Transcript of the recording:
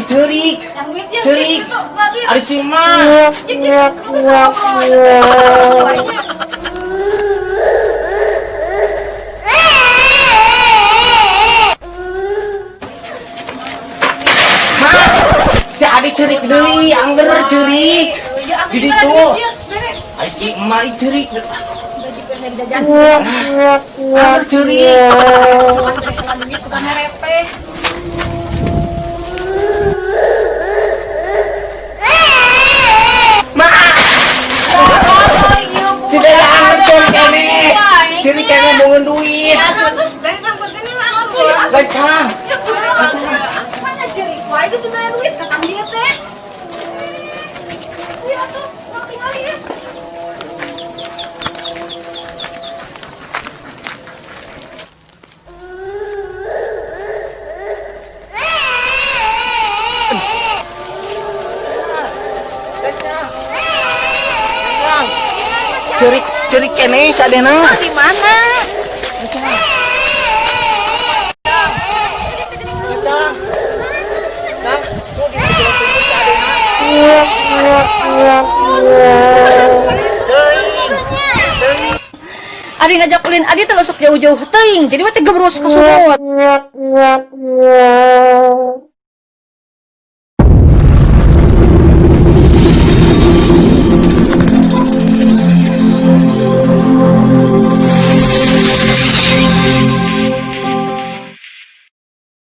ceurik. Yang duit ya, Ceurik. gitu, bawa duit. Ari si mah. Jik, jik, kamu sama ngobrol aja teh. Aja. Mah, si Adi ceurik deui, angger ceurik. Ya, aku Di juga ditu. lagi sieun, bere. Ari si emak ih ceurik. Gajikan lagi jajan. Angger ceurik. Suka bere duit, suka ngerepe. Mah, si Dela angger ceurik keneh. Ceurik keneh bangun duit. Dari sangkut ini lah aku. Gancang. Ya kudu. Mana ceurik wae geus dibere duit kata dia teh. Iya tuh, mau tinggal ya. Gancang. Gancang. Ceurik ceurik keneh si Adena. Di mana? Gancang. Kang, tuh di jelas si Adena. Teuing. Teuing. Adi ngajak ulin Adi termasuk jauh-jauh teuing, jadi we teh gebrus ke sumur.